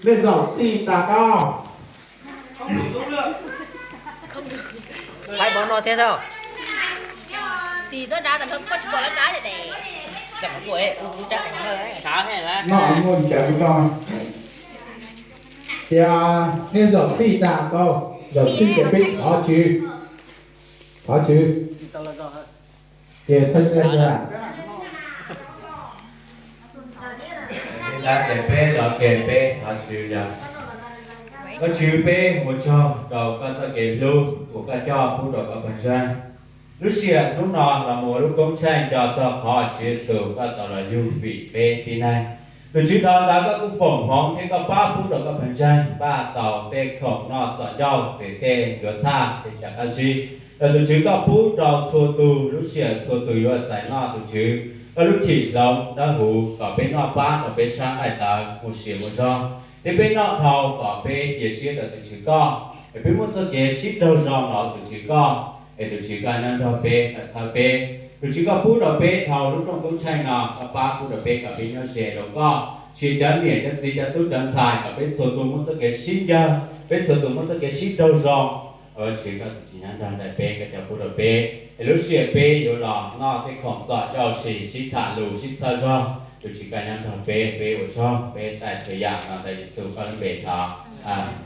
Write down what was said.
Nej zaum txij tas koj. Saib npaum no thiab tau. Tim tuaj nrad tas nrho koj tsis pom lawv nrad ces. Noj muaj li cas kuv noj. Tias nej zaum txij tas koj, zaum txij ces peb thov Tswv, thov Tswv. Ces thov Tswv. Ces peb los ces peb thov Tswv yog, Koj Tswv, peb ua tsaug rau koj txoj kev hlub uas koj coj pub rau koj pawg ntseeg. Lub sij hawm hnub no los mus ua lub koob tsheej nco txog qhov Tswv Yexus koj tau los yug vim peb tib neeg. Tus Tswv, dhau ntawd koj kuj foom hmoov thiab koj pab pub rau koj pawg ntseeg npaj tau tej khoom noj txom ncauj, xws tej ncuav thaj, tej xya qab zib. Yog tus Tswv koj pub rau txhua tus, lub sij hawm txhua tus yuav txais noj, tus Tswv koj lub cim hloov dawb huv kom peb noj pab rau peb sab nqaij tawv muaj sia muaj zog, thiab peb noj dhau kom peb cia siab rau tus Tswv koj, es peb muaj txoj kev sib raug zoo los tus Tswv koj, es tus Tswv koj nyob nrog peb, koj txhawb peb. Tus Tswv koj pub rau peb dhau lub rooj koob tsheej no, koj pab pub rau peb kom peb nyob ze rau koj, sis cov niam cov txiv cov tub cov ntxhais kom peb txhua tus muaj txoj kev sib ncawg, peb txhua tus muaj txoj kev sib raug zoo. Tus Tswv koj tus Tswv nyob nrog nraim peb, koj coj pub rau peb, es lub sij hawm peb yuav los noj tej khoom txom ncauj sis sib tham lus sib txhawb zog, tus Tswv koj nyob nrog peb, peb ua tsaug, peb taij txhua yam no ntawm Yexus koj lub npe thov. Amees.